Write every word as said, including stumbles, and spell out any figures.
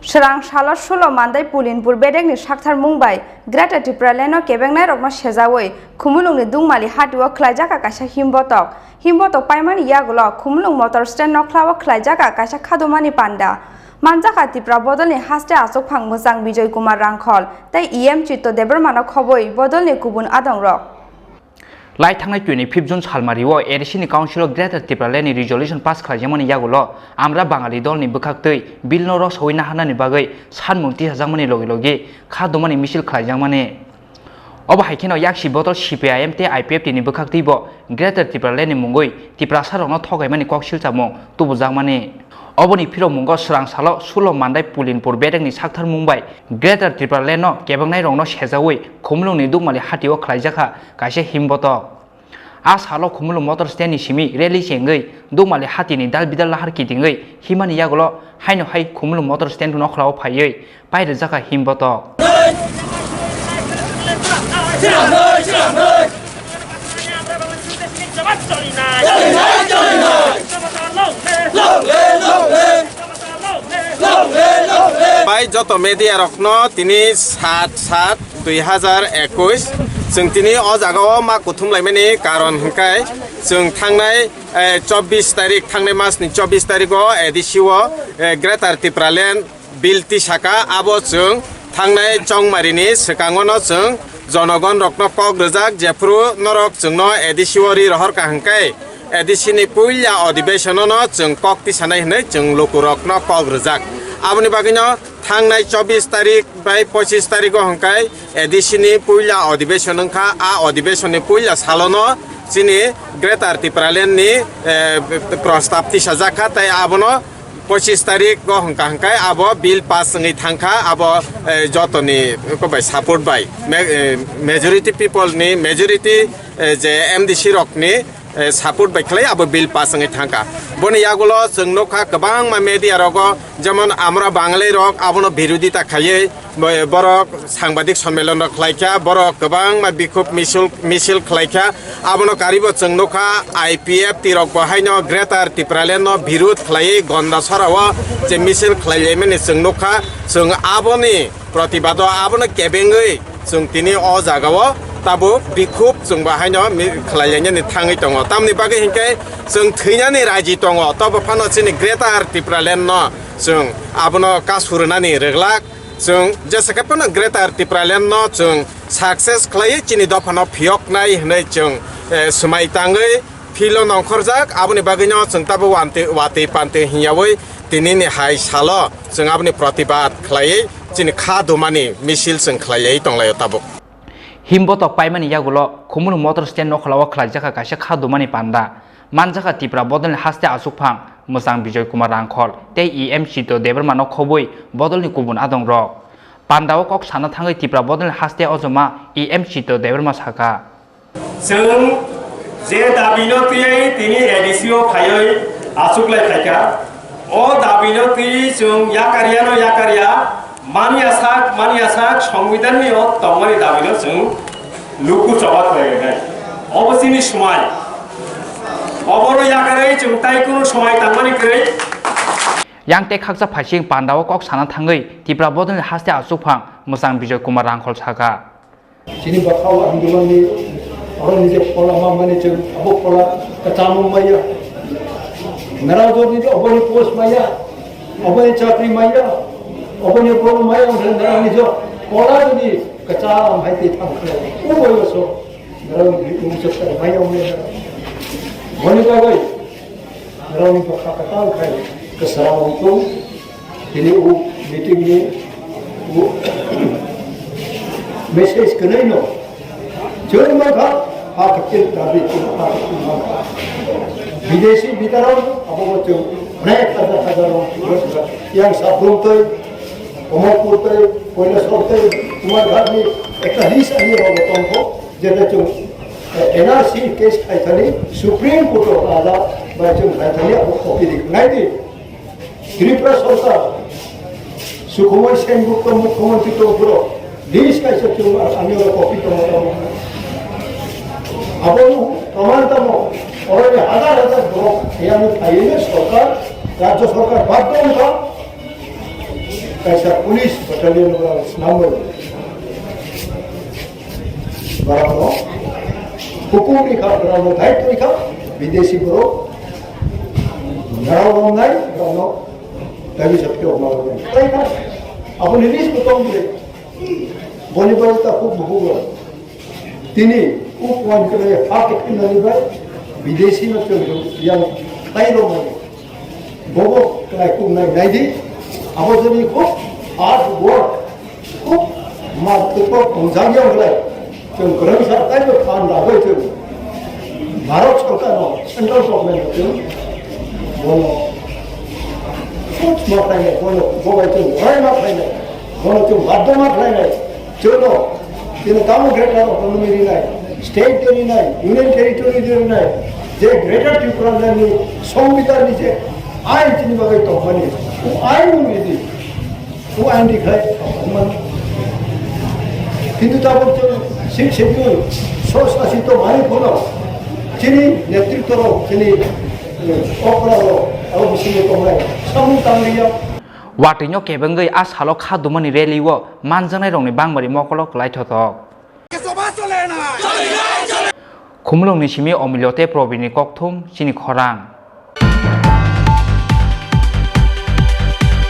Swrang salo sulo Mandai Pulinpur bedekni sakthar mung bai Greater Tipraland-o kebengnai rokno sejaui Khumulwngni Dungmali hatio khwlaijakha kaisa himbotok. Himbotok paimani yagulo Khumulwng motor stand nokhlao khwlaijakha kaisa khadumani panda. Manjakha Tipra bodolni haste achukphang mwchang Bijoy Kumar Rangkhol tei E M Chitto Debbarmano khobwi bodolni kubun adongrok. Lai thangnai twenty fifth June salmario A D C ni Council o Greater Tipraland ni resolution pass khlaijakmani yagulo Amra Bangali dolni bwkhaktwi bill no rosaui naharnani bagwi sanmung tisajakmani logi logi kha dumani misil khlaijakmani. Obo hai kheno yaksi bodol C P I M tei I P F T ni bwkhaktwibo Greater Tipraland ni mungwi Tiprasa rokno thogaimani kok silchamung tubujakmani. Oboni phirokmungo swrang salo sulo Mandai Pulinpur bedekni sakthar mung bai Greater Tipraland no kebengnai rokno sejaui Khumulwngni Dukmali hatio khwlaijakha kaisa himbotok. A salo Khumulwng motor stand ni simi rally chengwi Dukmali hatini dal bidal lahar kitingwi himani yagulo haino hai Khumulwng motor stand nokhlao phaiwi pairijakha himbotok. Bai joto media rokno tini sat sat dui hazar ekush chwng tini o jaga o ma kuthum laimani karon hwnkhe chwng thangnai, eh, chobbish tarik, thangnai mas ni chobbish tarik o A D C o, eh, Greater Tipraland bill tisaka, abo chwng thangnai chongmari ni swkango no chwng jonogon rokno kok rwjak, jephru norok chwngno A D C o ri rohor ka hwnkhe A D C ni puila odibeshono no chwng kok tisanai hwnwi chwng lukurokno kok rwjak. Aboni bagwino thangnai chobbish tarik bai pochish tarigo hwnkhe A D C ni puila odibeshon wngkha. A odibeshon ni puila salono chini Greater Tipraland ni, eh, prostab tisajak kha, tei abono pochish tarik o hwnkha hwnkhe abo bill pass wngwi thangkha, abo, eh, jotoni bai support bai, ma-, eh, majority people ni, majority, eh, je M D C rokni, eh, support bai khlai abo bill pass wngwi thangkha. Boni yagulo chwng nukha kwbangma media rogo, jemon Amra Bangali rok abono birodita khaiwi bo-, borok sangbadik sommelon rok khlaikha, borok kwbangma bikhub misil, misil khlaikha. Abono karibo chwng nukha I P F T rok bo haino Greater Tipraland no birud khlaiwi Gondasora o je misil khlailaimani chwng nukha. Chwng aboni protibado abono kebengwi chwng tini o jagao tabuk bikhub chwng bo haino mi-, khlailainani thangwi tongo. Tamni bagwi hinkhe chwng thwinani raji tongo, tobo phano chini Greater Tipraland no chwng abono kasu rwnani rwglak. Chwng jesa khe phano Greater Tipraland no chwng success khlaiwi chini dophano phiyoknai hwnwi chwng, eh, swmai tangwi field o nongkhorjak. Aboni bagwino chwng tabuk wante-, watwi pantwi hwnyawi tinini hai salo chwng aboni protibad khlaiwi chini kha dumani misil chwng khlaiwi tonglaio tabuk. Himbotok paimani yagulo Khumulwng motor stand nokhlao khlaijakha kaisa kha dumani panda. Manjakha Tipra bodolni haste achukphang mwchang Bijoy Kumar Rangkhol tei E M Chitto Debbarmano khobwi bodolni kubun adongrok. Pandao kok sana thangwi Tipra bodolni haste ojoma E M Chitto Debbarma sakha. Chwng je dabino twiwi tini A D C o phaiwi achuklai phaikha, o dabino twiwi chwng yakariyano yakarya, manya sak manya sak Songbidanni o tongmani dabino chwng luku choba khlai rwnai. Obo chini swmai. Obono yakarwi chwng tai kunu swmai tangmani kwrwi. Yang tei khaksa phaising pandao kok sana thangwi Tipra bodolni haste achukphang mwchang Bijoy Kumar Rangkhol sakha. Chini bwkhao ang dumani oro nije phola ma mani chwng abo phola kwchamo maya. Narao jodi oboni post maya, oboni chakri maya, oboni boro maya, narao nijo phola jodi kwcham hai tei thang khe, o boyoso narao ni bumsok maya maya. Boni bagwi narao ni bwkha kwtal khai kwcham wngkhu. Tini o meeting ni o message kwrwi no chwng mankha, ha khe dabi chwng ha khe chwng mankha. Bidesi bitarao abo bo chwng onek hajar hajar rok yang sabrum twi, Omorpur twi, Koilashahar twi, Kumarghat ni ekta list ani rok tongkho, jeta chwng, eh, N R C case khaithani Supreme Court o raja bai chwng khaithani abo copy ri nai di. Tripura sorkar, Sukhumoi Sengup to mukhyamantri to buro, list kaisa chwng ani oro copy tongo tamo. Abo no proman tamo, oro ni hajar hajar borok, yang phaiwi sorkar, rajya sorkar baddo wngkha, Kaisa police battalion rok swnamwi borokno hukum rikha, borokno daitw rikha, bidesi borok narwk romnai, borokno dabi sakti rok narwk romnai. Tei kha aboni list bo tong bile. Boni bagwi ta huk bukugo. Tini huk wan kwlai hak ekti nani bai bidesi no chwng yang tai romani. Bobo kwlai kuk nai nai di. Abo jodi khub hard work, khub ma tukbo tongjak yang kwlai. Chwng kwrwngsa taibo phan ragwi chwng Bharat Sarkar no, Central Government no chwng bono khub ma khlainai, bono bobai chwng rai ma khlainai, bono chwng baddo ma khlainai. Chwngno, chini tamo Greater Autonomy rinai, state de rinai, Union Territory de rinai, je Greater Tipraland ni Songbidan ni je ain chini bagwi tongmani, o ain mung ridi, o ain rikhlai tongmani. Kintu tabuk chwng Sixth Schedule, sosasi tongmani phano, chini netritwa rok, chini, eh, okra rok, abo bisingo tongnai, samung tangliya. Watwi no kebengwi a salo kha dumani rally o manjaknai rokni bangmari mokolo kwlai thothok. Khumulwng ni simi Omilyo tei Probin ni kokthum chini khorang.